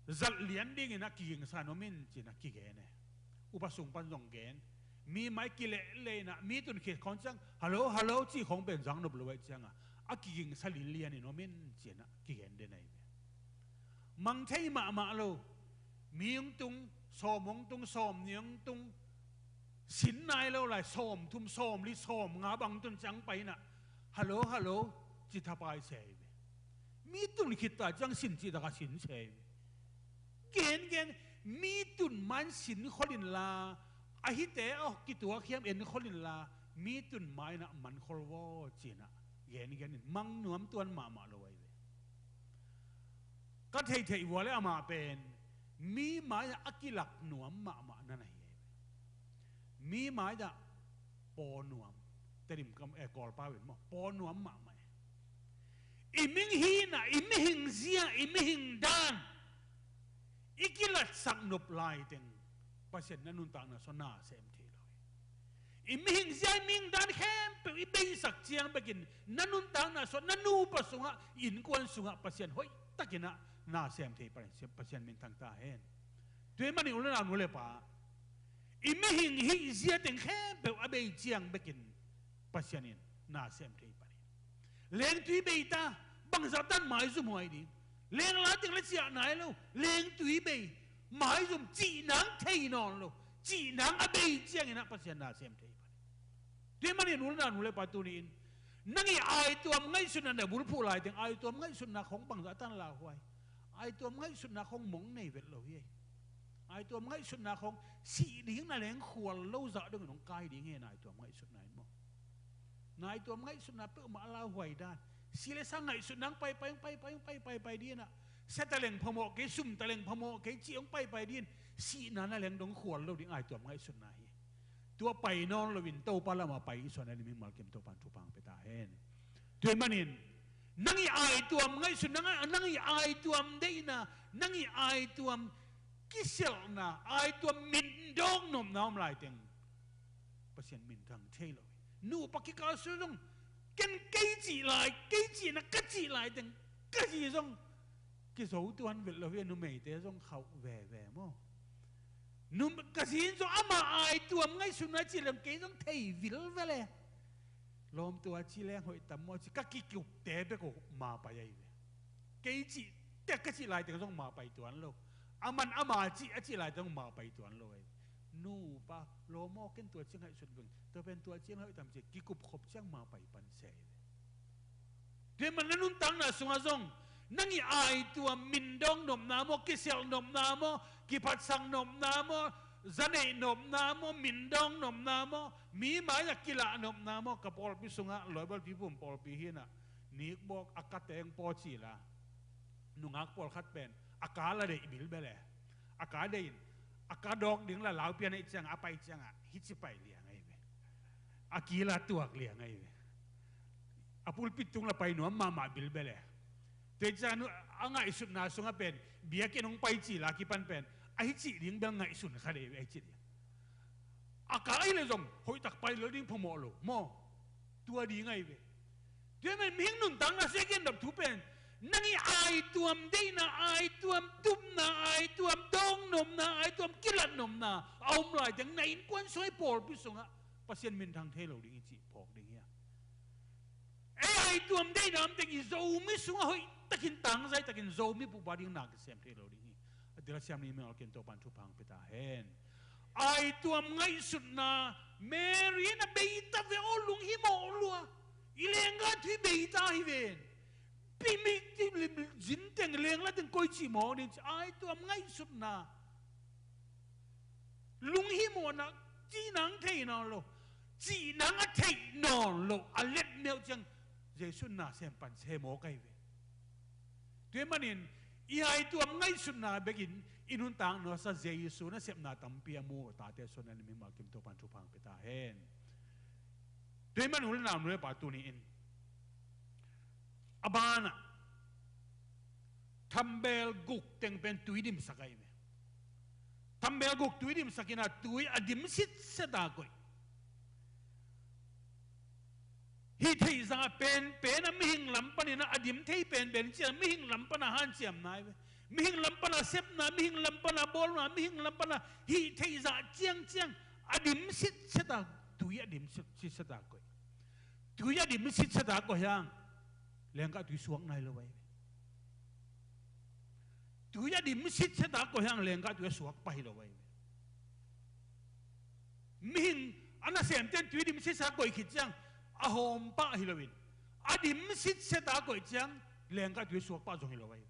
zat lian dingin ah kigingsa in om in ci-in ah kigen e. Upa sung pan zong gen, mi mai kilehleh in ah mi tun khit khawng ciang hallo, hallo cih khawng pen zang nop lo ahih ciangah a kigingsa linlian in om in ci-in ah kigen den ahi ve. Mang thei mahmah lo. Mi hong tung, sawm hong tung, sawmnih hong tung, sin nai lo lai, sawmthum, sawmli, sawmnga bang tun ciang pai in ah hallo, hallo ci thapai se hi ve. Mi tun khit ta ciang sin cih takah sin se hi ve. Gen, gen, mi tun ma-in sinkhol inla, a hihte a kituak hiam enkhol inla, mi tun ma-in ah mankhol vaw ci-in ah gen, gen in mang nuam tuan mahmah lo ahi ve. Ka theihtheih vua le amah pen mi mai-ah a kilak nuam mahmah na na hi ahi ve. Mi mai-ah paw nuam, Tedim kam, eh, Kawlpau in maw, paw nuam mahmah e. I mihing hihna, i mihing zia, i mihing dan i kilatsak nop laiteng Pasian na nuntakna sung na sem thei lo hi. I mihing zia, i mihing dan khempeuh i beisak ciang bekin na nuntakna sung, na nupa sungah, innkuan sungah Pasian hoihtakin ah na sem thei pan, Pasian minthang ta hen. Tua ahih manin u le nau, nu le pa, i mihing hih zia teng khempeuh a bei ciang bekin Pasian in na sem thei pan hi. Lengtui bei ta, bangzah tan maizum huai ding. Lengla teng le ciah nai lo, lengtui bei, maizum cih nang thei nawn lo, cih nang a bei ciangin ah Pasian na sem thei pan hi. Tua ahih manin u le nau, nu le pa, tuni-in nang i aituam ngaihsutna na bulphuh laiteng aituam ngaihsutna khawng bangzah tan lauhuai. Aituam ngaihsutna khawng mong nei vet lo hi. Aituam ngaihsutna khawng sih ding na leng khual lo zah dongin hong kai ding hi, na aituam ngaihsutna in maw. Na aituam ngaihsutna peuhmah a lauhuai dan. Si le sa ngaihsutna hong paipai, hong paipai, hong paipai, pai ding in ah, sia taleng phamawh kei, sum taleng phamawh kei cih hong paipai ding in, sihna na leng dong khual lo ding aituam ngaihsutna hi. Tua pai nawn loin Topa lamah pai i suan a lim mimal kim Topan thupha pia ta hen. Tua ahih manin Nang i aituam ngaihsutna, nang i aituam deihna, nang i aituam kisialhna, aituam mindawk nopna om laiteng Pasian minthang thei lo hi. Nupa kikal sung zong, ken kei cih lai, kei cihna ka cih laiteng ka ci zong kizo tuan vet lo hi. Numeite zong khauh veve maw? Nu, ka zi in zong ama aituam ngaihsutna ci leng kei zong thei vilvel e. Lawm, tua ci leng hoih tam maw ci, ka kikupte bek uh mapai ahi ve. Kei cih tek ka cih laiteng zong mapai tuan lo. Aman ama cih a cih laiteng zong mapai tuan lo ahi ve. Nupa, lawm aw, ken tua ci ngaihsut veng, tua pen tua ci leng hoih tam ci, kikup khop ciang mapai pan se ahi ve. Tua man na nuntakna sungah zong nang i aituam mindawk nopna maw, kisialh nopna maw, kiphatsak nopna maw, zaneih nopna maw, mindawk nopna maw, mi mai-ah kilah nopna maw? Ka pawlpi sungah, Loibawlpi pum pawlpi hinah, nikbawk a ka teng paw cila, nungak pawlkhat pen a ka la deih bilbel e. A ka deih in, a ka dawk ding la laupian aih ciangah, a pai ciangah hici pai liang ahi ve. A kila tuak liang ahi ve. A pulpit tung la pai nuam mahmah bilbel e. Tua ciang a ngaihsutna sungah pen biakinn hong pai cila kipan pen a hicih ding bel ngaihsun kha dei ve, a hicih ding. A ka ahi le zong hoihtak pai lo ding phamawh lo maw? Tua ding ahi ve. Tua man mihing nuntakna sung i gen nop thu pen, nang i aituam deihna, aituam tupna, aituam dawk nopna, aituam kilat nopna a om laiteng na innkuan sung i pawlpi sungah Pasian minthang thei lo ding i cih phawk ding hi a. Ei aituam deihna om teng i Zomi sungah hoihtakin tangzai takin Zomi pupa ding na kisem thei lo ding hi. A dila siam ni meng alkin Topan thupha hong pia ta hen. Aituam ngaihsutna, Mary na beita ve aw, lunghimawh lua. I lenggah thu i beita hi ven. Pimik ti lim zin teng lengla teng koi cih mawh ding ci, aituam ngaihsutna. Lunghimawhna, cihna hong thei nawn lo, cihna hong a theih nawn lo a letmeuh ciang Jesu na sem pan se mawk ahi ve. Tua manin i aituam ngaihsutna bekin i nuntakna sa Jesu nasepna tampi a mu tate suan a lim hi malkim Topan thupha hong pia ta hen. Tua man u le nau nu le pa tuni in a banah thambel guk teng pen tui dimsak ahi ve. Thambel guk tui dimsak in a tui a dim sitset a koih. Hih theih zah pen pen a mihing lam panin a dim thei pen pen ciang mihing lam pan a hanciamna ahi ve. Mihing lam pan a sepna, mihing lam pan a bawlna, mihing lam pan a hih theih zah ciangciang a dim sitset a, tui a dim sitset a koih. Tui a dim sitset a koih hiang lenggah tui suak nai lo ahi ve. Tui a dim sitset a koih hiang lenggah tui a suak pah hi lo ahi ve. Mihing a nasemten tui dim sitset a koih khit ciang a hawm pah hi loin a dim sitset a koih ciang lenggah tui a suak pah zong hi lo ahi ve.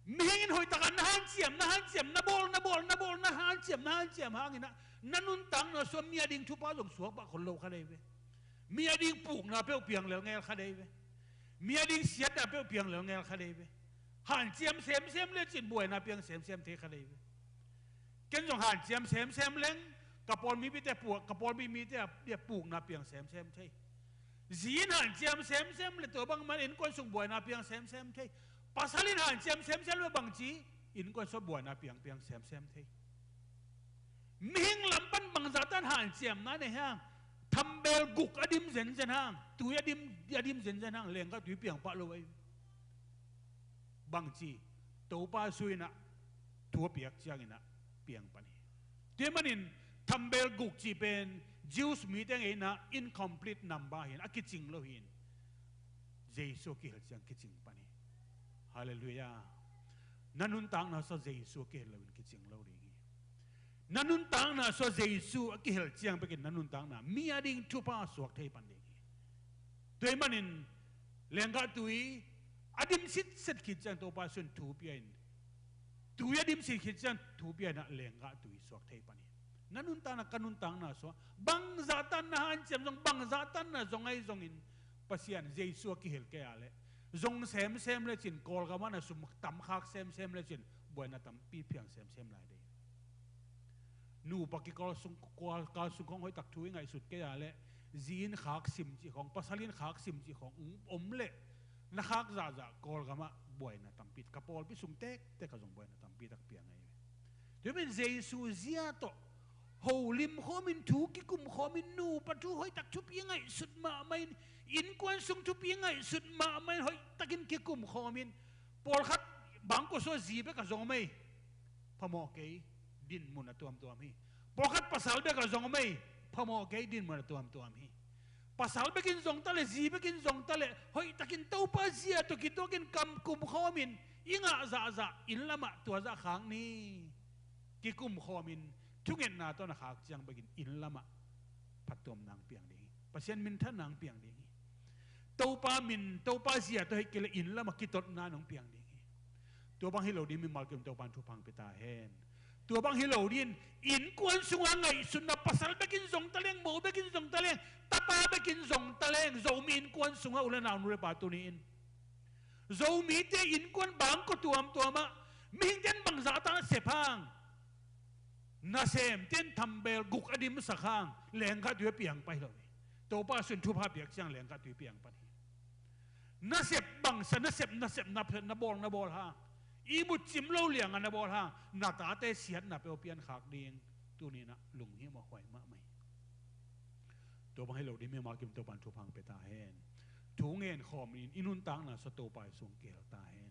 Mihing in hoihtak a na hanciam, na hanciam, na bawl, na bawl, na bawl, na hanciam, na hanciam hangin ah na nuntakna sung mi a ding thupha zong suak pah khol lo kha dei ve. Mi a ding pukna peuh piang lel ngel kha dei ve. Mi a ding siatna peuh piang lel ngel kha dei ve. Hanciam semsem le cin buaina piang semsem thei kha dei ve. Ken zong hanciam semsem leng ka pawl mipite puak, ka pawl mipite a pukna piang semsem thei. Zi in hanciam semsem le tua bang man innkuan sung buaina piang semsem thei. Pasal in hanciam semsem le bangci innkuan sung buaina piang piang semsem thei. Mihing lam pan bangzah tan hanciamna nei hang, thambel guk a dim zenzen hang, tui a dim, a dim zenzen hang lenggah tui piang pah lo ahi. Bangci, Topa sui inah thu a piak ciang inah piang pan hi. Tua manin thambel guk cih pen Jews mite ngeina incomplete number hi in a kicing lo hi in Jesu a kihel ciang kicing pan hi. Halleluiah. Na nuntakna sung Jesu a kihel lo in kicing lo ding hi. Na nuntakna sung Jesu a kihel ciang bekin na nuntakna mi a ding thupha suak thei pan ding hi. Tua manin lenggah tui a dim sitset khit ciang Topa sui in thu pia in, tui a dim sit khit ciang thu pia in ah lenggah tui suak thei pan hi. Na nuntakna, ka nuntakna sung bangzah tan na hanciam zong, bangzah tan na zong ahi zongin Pasian Jesu a kihel kei a leh zong semsem le cin, Kawlgam ah na sum tam khak semsem le cin buaina tampi piang semsem lai dei. Nupa kikal sung, kal sung khong hoihtak thu i ngaihsut kei a leh zi in khak sim cih khong, pasal in khak sim cih khong om leh na khak zahzah Kawlgamah buaina tampi, ka pawlpi sung tektek ah zong buaina tampi tak piang ahi ve. Tua hi manin Jesu zia tawh holim khawmin, thu kikum khawmin, nupa thu hoihtak thupi ngaihsut mahmahin, innkuan sung thupi ngaihsut mahmahin, hoihtakin kikum khawmin, pawlkhat bangkua sua zi bek a zong om ei, phamawh kei, dinmun a tuamtuam hi. Pawlkhat pasal bek a zong om ei, phamawh kei, dinmun a tuamtuam hi. Pasal bekin zong ta leh, zi bekin zong ta leh, hoihtakin Topa zia tawh kituakin kam kum khawmin, i ngah zahzah inn lamah tua zah khak ni. Kikum khawmin, thungetna tawh na khak ciang bekin inn lamah phattuamna hong piang ding hi. Pasian minthanna hong piang ding hi. Topa min, Topa zia tawh hi kei leh inn lamah kitotna hong piang ding hi. Tua bang hi lo ding mimal kim Topan thupha hong pia ta hen. Tua bang hi lo ding, innkuan sungah ngaihsutna, pasal bekin zong ta leng, mo bekin zong ta leng, tapa bekin zong ta leng, Zomi innkuan sungah u le nau, nu le pa, tuni-in Zomite innkuan bangkua tuamtuamah mihingte in bangzah tak na sep hang, nasemte in thambel guk a dimsak hang, lengkah tui a piang pai lo hi. Topa sung thupha piak ciang lengkah tui piang pan hi. Na sep bangsa, na sep, na sep, na, na bawl, na bawl hang, ihmut cim lo lianga na bawl hang, na tate siatna peuh piankhak ding tuni-in ah lunghimawh huai mahmah hi. Tua bang hi lo ding mimal kim Topan thupha hong pia ta hen. Thu ngen khawmin i nuntakna sua Topa i sung kihel ta hen.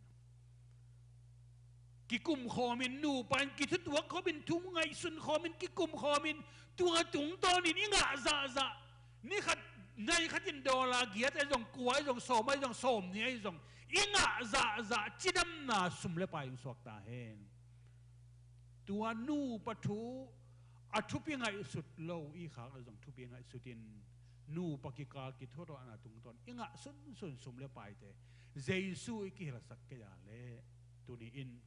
Kikum khawmin, nupa in kithutuak khawmin, thu ngaihsun khawmin, kikum khawmin, tua tungtawnin i ngah zahzah, ni khat, nai khatin dollar giat ahi zong, kua ahi zong, sawm ahi zong, sawmnih ahi zong, i ngah zahzah cidamna sum le pai hong suak ta hen. Tua nupa thu a thupi ngaihsut lo i khak le zong thupi ngaihsutin, nupa kikal kithutuahna tungtawn i ngah sunsun sum le paite Jesu i kihilhsak kei a leh, tuni-in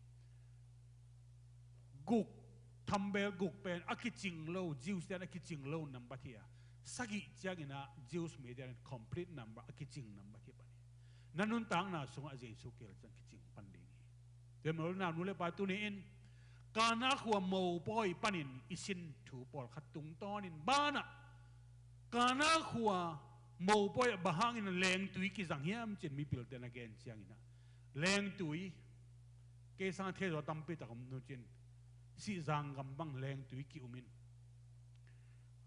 guk, thambel guk pen a kicing lo, Jews te in a kicing lo nambat hi a, sagih ciangin ah Jews mite in complete number, a kicing nambat hi pan hi. Na nuntakna sungah Jesu kihel ciang kicing pan ding hi. Tua hi manin u le nau, nu le pa, tuni-in Kana khua mopawi panin i sin thu pawlkhat tungtawnin banah, Kana khua mopawi ah bang hangin lengtui kizang hiam ci-in mipilte na gen ciangin ah, lengtui, kei sangin thei zaw tampi tak om, nu cin, Sihzang gam bang lengtui ki-um in,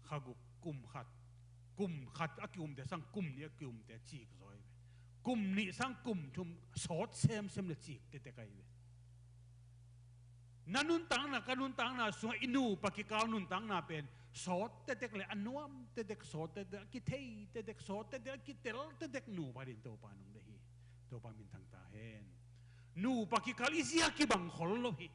kha guk, kum khat, kum khat a ki-umte sang kum nih a ki-umte cik zaw hi ve. Kum nih sang kum thum sawt semsem le cik tektek ahi ve. Na nuntakna, ka nuntakna sungah i nupa kikal nuntakna pen sawt tektek le a nuam tektek, sawt tektek, a kithei tektek, sawt tektek, a kitel tektek nupa ding Topa in hong deih hi. Topa minthang ta hen. Nupa kikal i zia kibang khol lo hi.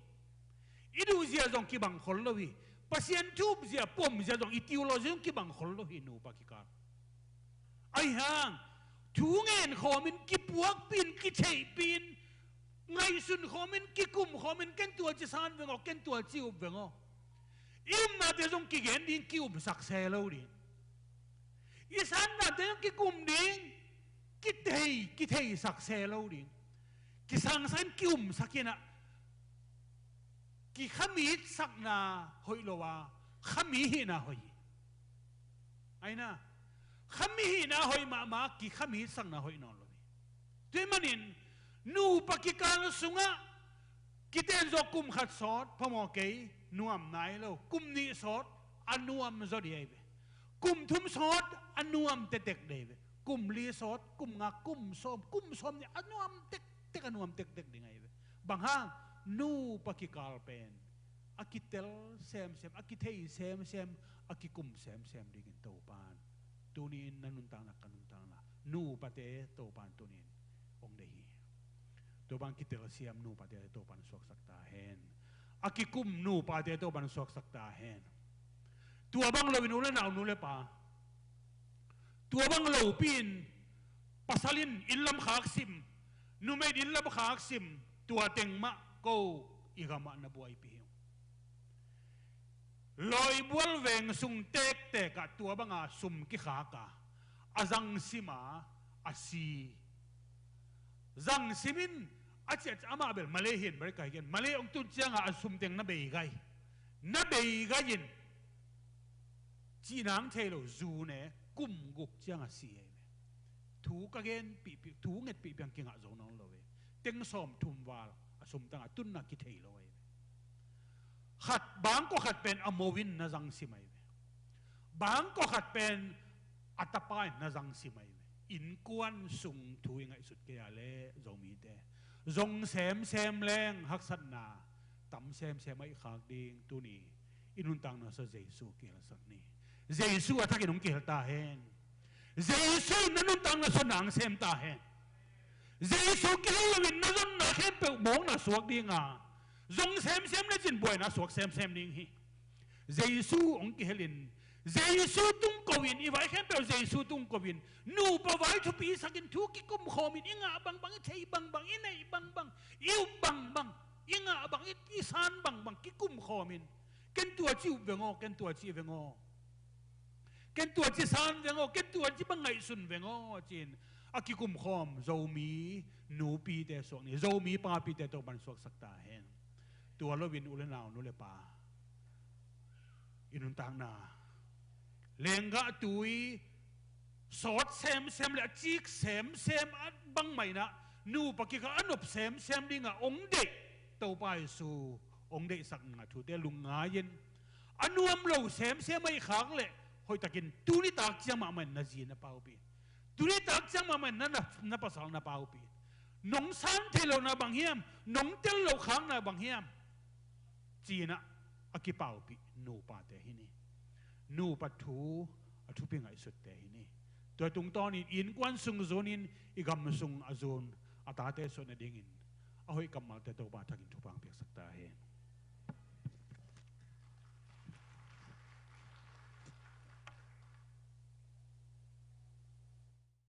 I duh zia zong kibang khol lo hi. Pasian thu-up zia, pom zia zong, i theology zong kibang khol lo hi, nupa kikal. Ahi hang, thu ngen khawmin, kipuakpih in, kitheihpih in, ngaihsun khawmin, kikum khawmin, ken tua ci san veng aw, ken tua ci up veng aw. I upnate zong kigen ding, ki-umsak se lo ding. I sannate zong kikum ding, kithei, kitheisak se lo ding. Kisangsak in, ki-umsak in ah, kikhamitsakna hoih lo a, khami hihna hoih hi. Aina, khami hihna hoih mahmah, kikhamitsakna hoih nawn lo hi. Tua hi manin, nupa kikal sungah, kiten zaw kum khat sawt, phamawh kei, nuam nai lo. Kum nih sawt, a nuam zaw ding ahi ve. Kum thum sawt, a nuam tektek ding ahi ve. Kum li sawt, kum nga, kum sawm, kum sawmnih, a nuam tektek, a nuam tektek ding ahi ve. Bang hang, nupa kikal pen a kitel semsem, a kithei semsem, a kikum semsem dingin Topan tuni-in na nuntakna, ka nuntakna, nupate Topan tuni-in hong deih hi. Tua bang kitelsiam nupate Topan suaksak ta hen. A kikum nupate Topan suaksak ta hen. Tua bang loin u le nau, nu le pa, tua bang lopi-in, pasal in inn lam khak sim, numei in inn lam khak sim, tua teng mah ko i gamah na buaipih hi ung. Lawibual veng sung tektek ah tua banga sum kikhak a, a zangsim a, a si. Zangsim in a ciah, amah bel Malay hi in, America hi kei in, Malay hong tun ciangah a sum teng na bei gai. Na bei gai in, cih nang thei lo, zu ne, kum guk ciang a si ahi ve. thu ka genpih, thu ngetpih piang kingah zo nawn lo ve. Teng sawm thum val a sum tangah tunna kithei lo ahi ve. Khat, bangkua khat pen a mo in na zangsim ahi ve. Bangkua khat pen a tapa in na zangsim ahi ve. Innkuan sung thu i ngaihsut kei a le Zomite zong semsem leng haksatna tam semsem ahi khak ding. Tuni i nuntakna sua Jesu kihelsak ni. Jesu a thakin hong kihel ta hen. Jesu in na nuntakna sua nang sem ta hen. Jesu kihel loin na zonna khempeuh mawkna suak dinga, zong semsem le cin buaina suak semsem ding hi. Jesu hong kihelin, Jesu tung ko-in, i vai khempeuh Jesu tung ko-in, nupa vai thupi sakin thu kikum khawmin, i ngah bangbang, i thei bangbang, i neih bangbang, i up bangbang, i ngah bang, i, i san bangbang kikum khawmin, ken tua ci up veng aw, ken tua ci veng aw, ken tua ci san veng aw, ken tua ci bang ngaihsun veng aw, ci-in a kikum khawm Zomi nupite suak ni, Zomi papite Topan suaksak ta hen. Tua loin u le nau, nu le pa, i nuntakna lenggah tui sawt semsem le a cik semsem a bangmah inah nupa kikah a nop semsem dingah hong deih Topa Jesu hong deihsakna thute lungngai-in, a nuam lo semsem ahi khak leh hoihtakin tuni tak ciang mahmah in na zi na paupi. Tuni tak ciang mahmah in na, na, na pasal na paupi. Nong san theih lohna bang hiam, nong tel loh khakna bang hiam, ci-inah a kipaupih nupate hi ni. Nupa thu a thupi ngaihsutte hi ni. Tua tungtawnin innkuan sung zunin, i gam sung a zun a tate suah nadingin a hoih kammalte Topa thakin thupha piaksak ta hen.